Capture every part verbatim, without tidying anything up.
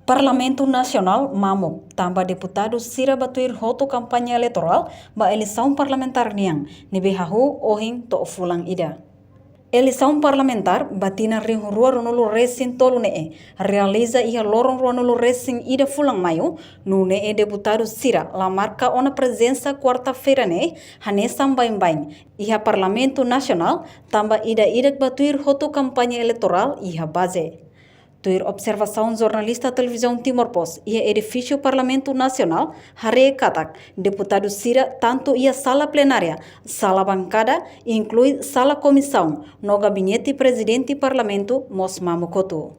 Parlamentu Nasionál mamuk tanba deputadu sira ba tuir hotu kampaña eleitorál ba eleisaun parlamentár nian ne'ebé hahú ohin to'o fulan ida. Eleisaun parlamentár ba tinan rihun rua ruanulu resin tolu ne'e realiza iha loron ruanulu resin ida fulan Maiu, nune'e deputadu sira la marka ona prezensa kuarta-feira ne'e hanesan baibain iha Parlamentu Nasionál tanba ida-idak ba tuir hotu kampaña eleitorál iha baze. Tuir observasaun jornalista Televizaun Timor Post iha edifísiu Parlamentu Nasionál, haree katak deputadu sira tantu iha sala plenária, sala bankada, inklui sala komisaun no gabinete prezidente Parlamentu mós mamuk hotu.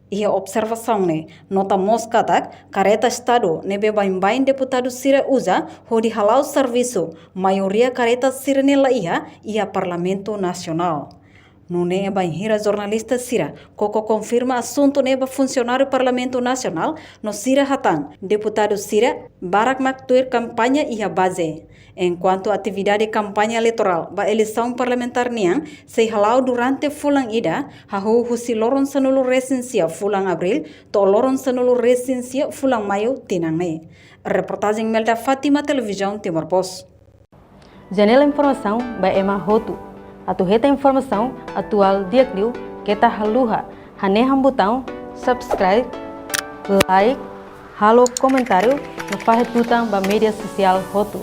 Iha observasaun ne'e nota mós katak kareta Estadu ne'ebé baibain deputadu sira uza hodi hala'o servisu, maioria kareta sira-ne'e laiha iha Parlamentu Nasionál. Nune'e bainhira jornalista sira koko konfirma asuntu ne'e ba funsionáriu Parlamentu Nasionál no sira hatán deputadu sira barak mak tuir kampaña iha baze. Enkuantu atividade kampaña eleitorál ba eleisaun parlamentár nian sei hala'o durante fulan ida, hahú husi loron sanulu resin sia fulan Abríl to'o loron sanulu resin sia fulan Maiu tinan ne'e. Reportajen Melda Fátima, Televizaun Timor Post. Janela informasaun ba ema hotu. Atu hetan informasaun atuál di'ak liu, keta haluha hanehan butaun subscribe, like, halo komentáriu no fahe tutan ba média sosiál hotu.